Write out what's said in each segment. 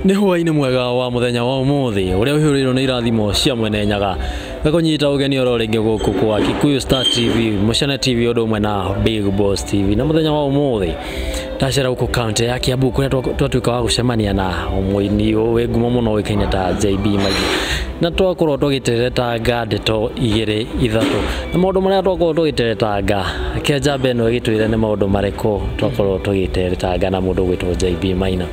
Nĩ hwaĩ-inĩ mwega wa mũthenya wa ũmũthĩ ũrĩa ũihũrĩirwo nĩ irathimo cia mwene Nyaga. Gakũnyita ũgeni oro rĩngĩ gũkũ kwa Kikuyu Star TV, Mũcene TV ũndũ ũmwe na Big Boss TV. Na mũthenya wa ũmũthĩ ndacera gũkũ kaunti ya Kiambu kũrĩa twatuĩka wa gũcemania na mũini wĩ ngumo mũno ũĩkaine ta JB Maina. Na twakorwo tũgĩteretanga ndeto igĩrĩ ithatũ. Na maũndũ marĩa twakorwo tũgĩteretanga, reke njambe ĩno ĩgĩtwĩre nĩ maũndũ marĩkũ twakorwo tũgĩteretanga na mũndũ ũgwĩtwo JB Maina.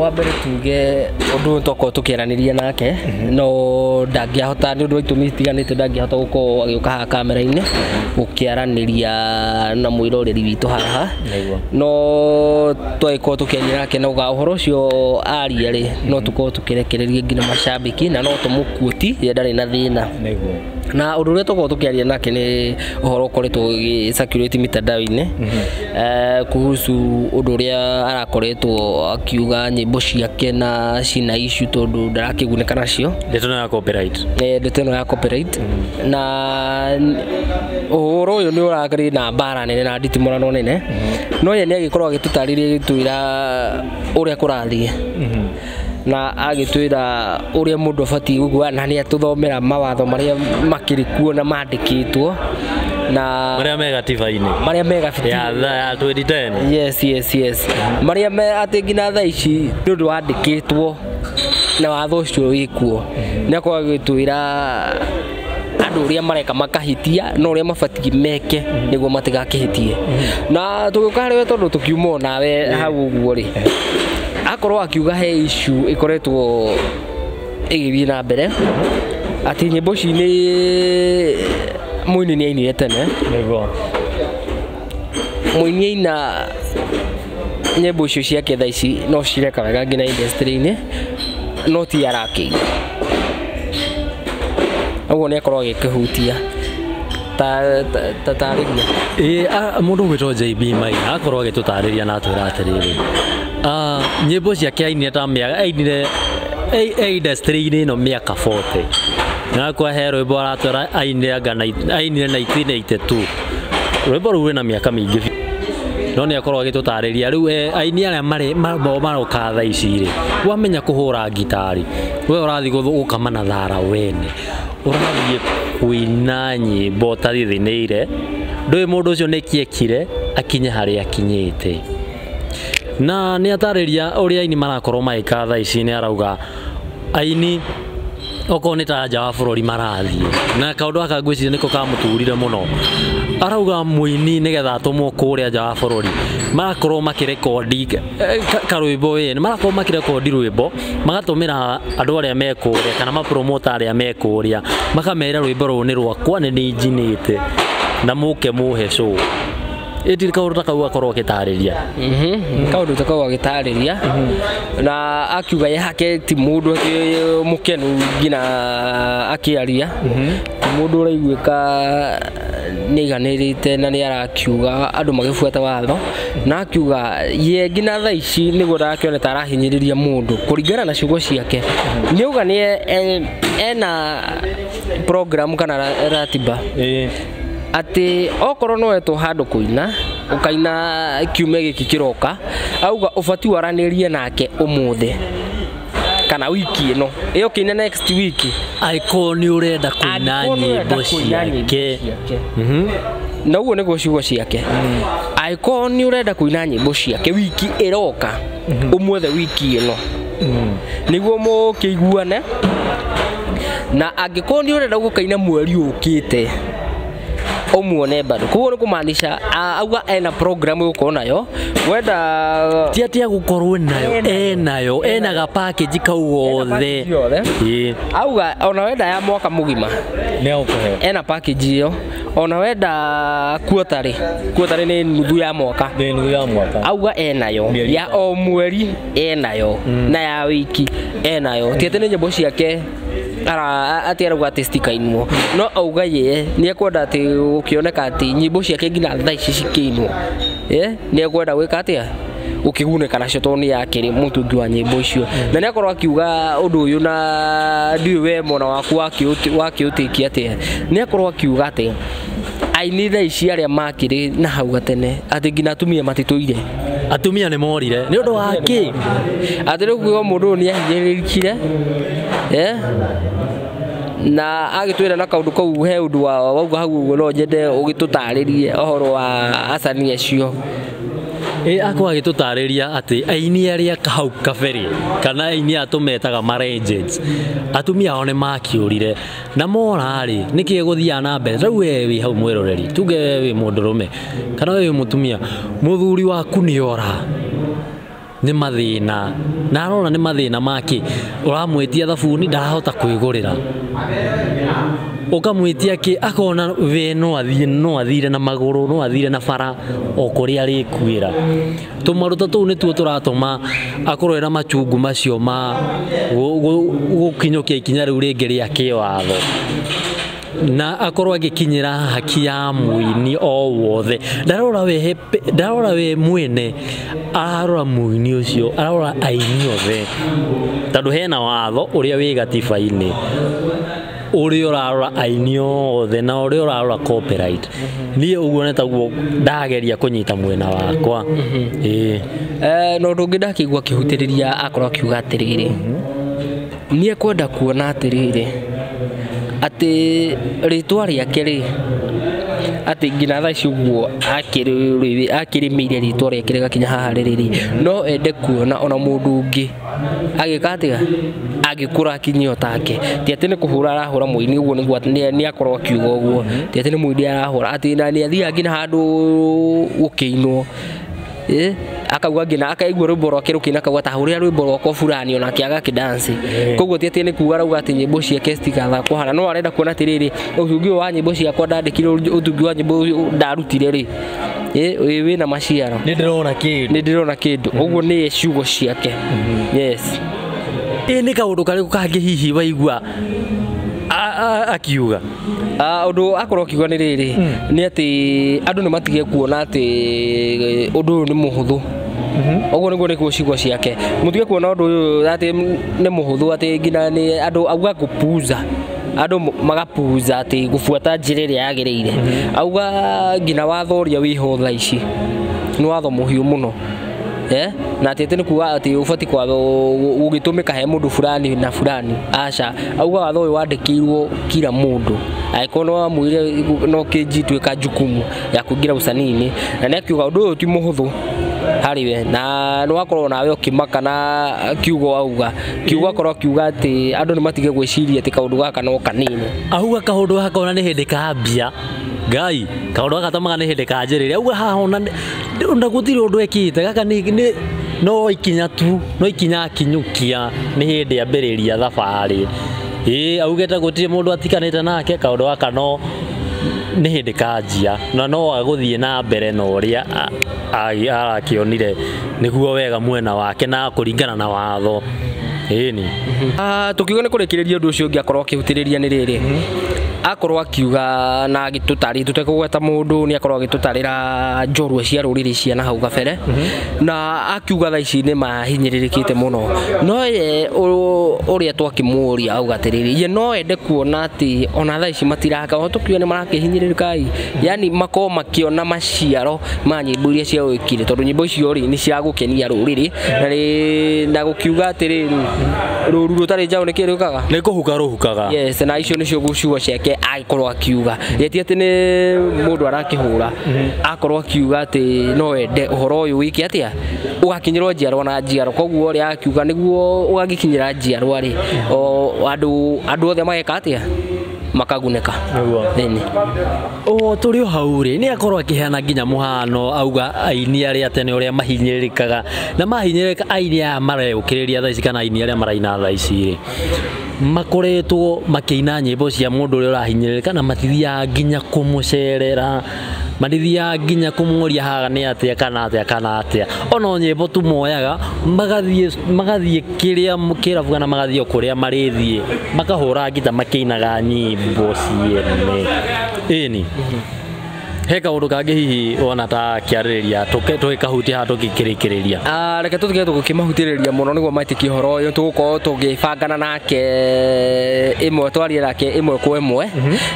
Wa mbere tuge ũndũ ũyũ twakorwo tũkĩaranĩria nake no ndangĩahota nĩ ũndũ wa itũmi itiganĩte, ndangĩahota gũkorwo agĩũka haha kamera-inĩ gũkĩaranĩria na mwĩroreri witũ haha, no twagĩkorwo tũkĩaria nake na uga ũhoro ũcio aria rĩ no tũkorwo tũkĩrekereria nginya macambĩki na no tũmũkuoti ye ndarĩ na thĩna. Na ũndũ ũrĩa tũkorwo tũkĩaria nake nĩ ũhoro ũkoretwo ũgĩ circulate mitandao-inĩ kuhusu ũndũ ũrĩa arakoretwo akiuga nyĩmbo ciake na cina issue tondũ ndarakĩgunĩka nacio. Ndeto ĩno ya copyright. Ndeto ĩno ya copyright, na ũhoro ũyũ nĩ ũrakĩrĩ na mbara nene na nditimũrano nene, no ye nĩ agĩkorwo agĩtũtarĩria agĩtwĩra ũrĩa kũrathiĩ na agĩtwĩra ũrĩa mũndũ abatiĩ gũkua, na nĩ atũthomera mawatho marĩa makĩrĩ kuo na mandĩkĩtwo na marĩa me gatiba-inĩ marĩa me gatiba ya 2010. Yes, marĩa me atĩ nginya thaa ici nĩ ũndũ wandĩkĩtwo na watho ũcio wĩkuo. Nĩ akorwo agĩtwĩra andũ ũrĩa mareka makahĩtia na ũrĩa mabatiĩ meke nĩguo matigakĩhĩtie. Na tũgĩũka harĩ we tondũ tũkiuma o nawe hau ũguo rĩ, akorwo akiuga he issue ĩkoretwo ĩgĩthiĩ na mbere atĩ nyĩmbo ici nĩ mũini nĩ ainire tene. Mũini aina nyĩmbo icio ciake thaa ici no cireka wega nginya industry-inĩ, no ti arakĩina. Ũguo nĩ akorwo agĩkĩhutia ta tarĩria. Mũndũ ũgwĩtwo JB Maina akorwo agĩtũtarĩria na atwĩra atĩrĩrĩ, nyĩmbo ciake ainire ta mĩaka ainire industry-inĩ ĩno mĩaka 40, na kwa he rwĩmbo aratwĩra ainire anga ainire 1982, rwĩmbo rũu rwĩna mĩaka mĩingĩ, no nĩ akorwo agĩtũtarĩria rĩu aini arĩa marĩ maroka thaa ici rĩ, wamenya kũhũra ngitari we ũrathiĩ gũkama na thara wene, ũrathiĩ kũina nyĩmbo ũtathithinĩire, ndũĩ mũndũ ũcio nĩkĩ ekire akinye harĩa akinyĩte. Na nĩ atarĩria ũrĩa aini marakorwo magĩka thaa ici, nĩ arauga aini okorwo nĩ ta nja wa bũrũri marathiĩ, na kaũndũ gaka ngwĩciria nĩko kamũturire mũno. Arauga mũini nĩgetha atũmwo kũrĩa nja wa bũrũri marakorwo makĩrekondi karwĩmbo, ĩ marakorwo makĩrekondi rwĩmbo magatũmĩra andũ arĩa me kũrĩa kana mapromota arĩa me kũrĩa, makamera rwĩmbo rũu nĩ rwakwa nĩ njinĩte na mũke mũhe show. Ĩtirĩ kaũndũ ta kau akorwo agĩtarĩria. Kaũndũ ta kau agĩtarĩria na akiuga ye hake ti mũndũ atĩ mũkenu nginya akĩaria, ti mũndũ ũraiguĩka nĩ aiganĩrĩte, na nĩ arakiuga andũ magĩbuata watho, na akiuga ye nginya thaa ici nĩguo ndakĩone ta arahinyĩrĩria mũndũ kũringana na ciugo ciake. Nĩ auga nĩ ena program kana ratiba atĩ okorwo no wetwo handũ kũina ũkaina kiumia gĩkĩ kĩroka, auga ũbatiĩ waranĩrie nake ũmũthĩ kana wiki ĩno ĩyo kĩina next week, angĩkorwo nĩ ũrenda kũina nyĩmbo ciake. Na ũguo nĩguo ciugo ciake, angĩkorwo nĩ ũrenda kũina nyĩmbo ciake wiki ĩroka, ũmwethe wiki ĩno nĩguo mũkĩiguane, na angĩkorwo nĩ ũrenda gũkaina mweri ũkĩte ũmuone bado. Koguo nĩ kũmaanisha auga ena program ĩgũkorwo nayo wenda ti atĩ agũkorwo nayo, enayo ena ga package kau gothe. Auga ona wenda ya mwaka mũgima nĩ agũkũhe, ena package ĩyo, ona wenda quarterly, quarterly nĩ nuthu ya mwaka, nĩ nuthu ya mwaka, auga enayo ya o mweri enayo na ya wiki enayo. Ti atĩ nĩ nyĩmbo ciake atĩ arauga atĩ citikainwo, no auga ye nĩ ekwenda atĩ gũkĩoneka atĩ nyĩmbo ciake nginya thaa ici cikĩinwo, nĩ ekwenda gwĩka atĩa gũkĩgunĩka nacio tondũ nĩ yakĩrĩ mũtungi wa nyĩmbo icio. Na nĩ akorwo akiuga ũndũ ũyũ, na ndiũĩ we mwena waku wakĩũtĩkia atĩa, nĩ akorwo akiuga atĩ aini thaa ici arĩa makĩrĩ na hau gatene atĩ nginya atumia matitũire. Atumia nĩ morire nĩ ũndũ wa kĩ? Atĩ rĩu kuga mũndũ ũyũ nĩ ahinyĩrĩrĩkire, na agĩtwĩra na kaũndũ kau he ũndũ wauga hau ũguo, no nyende ũgĩtũtarĩrie ũhoro wa acani acio. Akorwo agĩtũtarĩria atĩ aini arĩa hau kabere kana aini aya tũmetaga ma legends, atumia ao nĩ makĩũrire na mora rĩ, nĩkĩ gũthiaga na mbere? Rĩu we wĩ hau mwĩroreri, tuge we wĩ mũndũrũme kana we wĩ mũtumia, mũthuri waku nĩ ora nĩ mathĩna, na arora nĩ mathĩna make, ũramwĩtia thabuni ndarahota kwĩgũrĩra, ũkamwĩtia kĩ akona we no athiĩ, no athire na magũrũ, no athire na bara o kũrĩa arĩkuĩra. Tũmaruta tũu nĩtuo tũratũma akorwo ena machungu macio ma gũkinyũkia ikinya rĩu rĩngĩ rĩa kĩwatho, na akorwo agĩkinyĩra haki ya mũini o wothe. Ndarora we mwene, ararora mũini ũcio, ararora aini othe, tondũ hena watho ũrĩa wĩ gatiba-inĩ ũrĩa ũrarora aini othe na ũrĩa ũrarora copyright. Niĩ ũguo nĩ taguo ndageria kũnyita mwena wakwa. Ĩĩ. Na ũndũ ũngĩ ndakĩigua akĩhutĩrĩria akorwo akiuga atĩrĩrĩ, nĩ ekwenda kuona atĩrĩrĩ atĩ rĩtwa rĩake rĩ, atĩ nginya thaa ici ũguo akĩrĩmĩire rĩtwa rĩake rĩgakinya haha rĩrĩ, no ende kuona ona mũndũ ũngĩ agĩka atĩa, agĩkũra akinyie o take. Ti atĩ nĩ kũhũra arahũra mũini ũguo, nĩguo nĩ akorwo akiuga ũguo, ti atĩ nĩ mũini arahũra, atĩ na nĩ athiaga nginya handũ gũkĩinwo, akauga nginya akaigua rwĩmbo rwake rũkĩina, akauga ta hũrĩra rwĩmbo rwakwa fulani, onake agakĩdance. Koguo ti atĩ nĩ kuga arauga atĩ nyĩmbo ciake citigathakwo hana, no arenda kuona atĩrĩrĩ, ũtungi ũyũ wa nyĩmbo ciakwa ndandĩkire, ũtungi wa nyĩmbo ndarutire rĩ, wĩna maciaro, nĩ ndĩrona kĩndũ, nĩ ndĩrona kĩndũ. Ũguo nĩ ciugo ciake. Yes. Ĩ nĩ kaũndũ karĩkũ kangĩ hihi waigua akiuga? Ũndũ akorwo akiuga nĩ rĩrĩ, nĩ atĩ andũ nĩ matige kuona atĩ ũndũ ũyũ nĩ mũhũthũ. Ũguo nĩguo nĩkuo ciugo ciake, mũtige kuona ũndũ ũyũ atĩ nĩ mũhũthũ, atĩ nginya nĩ andũ auga kũpuza, andũ magapuza atĩ gũbuata njĩra ĩrĩa yagĩrĩire. Auga nginya watho ũrĩa wĩho thaa ici nĩ watho mũhiũ mũno, na atĩ nĩ kuga atĩ ũbatiĩ gũgĩtũmĩka he mũndũ fulani na fulani, aca. Auga watho ũyũ wandĩkĩirwo kila mũndũ, angĩkorwo nĩ wamwĩrire no kĩnjituĩka jukumu ya kũingĩra usanii-inĩ, na nĩ akiuga ũndũ ũyũ ti mũhũthũ harĩ we, na nĩ wakorwo nawe ũkĩmaka na kiugo auga, kiugo akorwo akiuga atĩ andũ nĩ matige gwĩciria atĩ kaũndũ gaka no kanini. Auga kaũndũ gaka ona nĩ hĩndĩ kambia Ngai, kaũndũ gaka tamaga nĩ hĩndĩ kanjĩrĩria. Auga haha ona gũtirĩ ũndũ ekĩte, gaka nĩ no ikinya tu, no ikinya akinyũkia, nĩ hĩndĩ ambĩrĩria thabarĩ. Ĩĩ, augĩte gũtirĩ mũndũ atiganĩte nake, kaũndũ gaka no nĩ hĩndĩ kanjia, na no agũthiĩ na mbere na ũrĩa arakĩonire nĩguo wega mwena wake na kũringana na watho. Ĩni. Tũkiuga nĩ kũrĩkĩrĩria ũndũ ũcio ũngĩ akorwo akĩhutĩrĩria nĩ rĩrĩ, akorwo akiuga na agĩtũtarĩ tũtekũgweta mũndũ, nĩ akorwo agĩtũtarĩra njorua cia rũrĩrĩ cia na hau kabere, na akiuga thaa ici nĩ mahinyĩrĩrĩkĩte mũno, no ye ũrĩa twakĩmũria auga atĩrĩrĩ, ye no ende kuona atĩ ona thaa ici matiraka, o tũkiuga nĩ marakĩhinyĩrĩrĩka, yani makorwo makĩona maciaro ma nyĩmbo iria ciawĩkire, tondũ nyĩmbo icio rĩ nĩ cia gũkenia rũrĩrĩ, na gũkiuga atĩrĩrĩ, rũru rũtarĩ njaũ nĩkĩ rũkaga? Nĩ kũhuka rũhukaga. Yes, na icio nĩcio ciugo ciake akorwo akiuga. Ye ti atĩ nĩ mũndũ arakĩhũra, akorwo akiuga atĩ no ende ũhoro ũyũ wĩke atĩa, ũgakinyĩrwo njiarwa na njiarwa. Koguo ũrĩa akiuga nĩguo ũgagĩkinyĩra njiarwa rĩ, andũ othe mageka atĩa, makagunĩka. Nĩni. O tũrĩ o hau rĩ, nĩ akorwo akĩheana nginya mũhano, auga aini arĩa tene ũrĩa mahinyĩrĩrĩkaga, na mahinyĩrĩrĩka aini aya mareũkĩrĩria thaa ici kana aini arĩa maraina thaa ici rĩ, makoretwo makĩina nyĩmbo cia mũndũ ũrĩa ũrahinyĩrĩrĩka, na matithiaga nginya kũmũcerera, matithiaga nginya kũmũria haha nĩ atĩa kana atĩa kana atĩa, ona nyĩmbo tu moyaga magathiĩ kĩrĩa kĩrabu kana magathiĩ o kũrĩa marĩthiĩ, makahũra ngita makĩinaga nyĩmbo ciene. Ĩni. He kaũndũ kangĩ hihi wona ta kĩarĩrĩria tũgĩkahutia haha tũgĩkĩrĩkĩrĩria? Reke tũtige tũgĩkĩmahutĩrĩria mũno nĩguo maitĩkie ũhoro ũyũ, tũgũkorwo tũgĩbangana nake ĩmwe, twarie nake ĩmwe kwa ĩmwe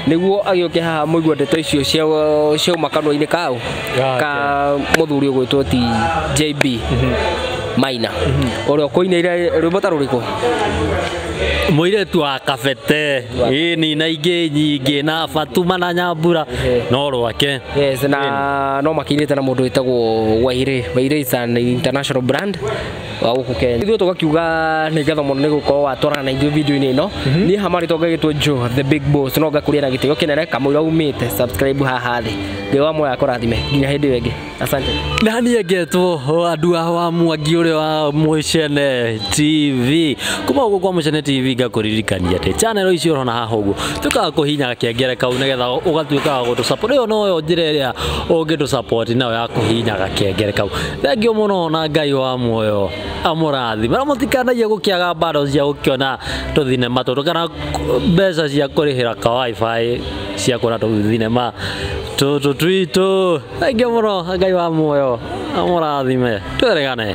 nĩguo agĩũke haha mũigue ndeto icio ciauma kanua-inĩ kau ka mũthuri ũgwĩtwo ti JB Maina, ũrĩa ũkũinĩire rwĩmbo ta rũrĩkũ? Mũirĩtu wa kabete, ĩni na ingĩ nyingĩ na Fatuma na Nyambura no rwake. Yes, na no makinĩte na mũndũ wĩtagwo Waire. Waire is an international brand wa gũkũ Kenya. Ithuĩ tũgakiuga nĩ ngatho mũno nĩ gũkorwo watwarana na ithuĩ video-inĩ ĩno. Niĩ hamari tongagĩtwo Joe the big boss, no ngakũria na gĩtĩo kĩnene kamũira umĩte subscribe haha thĩ. Ngai wa muoyo akũrathime nginya hĩndĩ ĩyo ĩngĩ. Asante. Na niĩ ngetwo Andua wa Mwangi ũrĩa wa Mũcene TV, kuma gũkũ kwa Mũcene TV ngakũririkania atĩ channel icio ũrona haha ũguo tukaga kũhinya gakengere kau nĩgetha ũgatuĩka wa gũtũ support. Ĩyo noyo njĩra ĩrĩa ũngĩtũ support nayo ya kũhinya gakengere kau. Thengiũ mũno na Ngai wa muoyo amũrathime, na mũtikanagie gũkĩaga mbaro cia gũkĩona tũthinema tũtũ kana mbeca cia kũrĩhĩra ka wifi cia kuona tũthinema tũtũ twitũ. Thengiũ mũno, Ngai wa muoyo amũrathime, twĩrĩgane.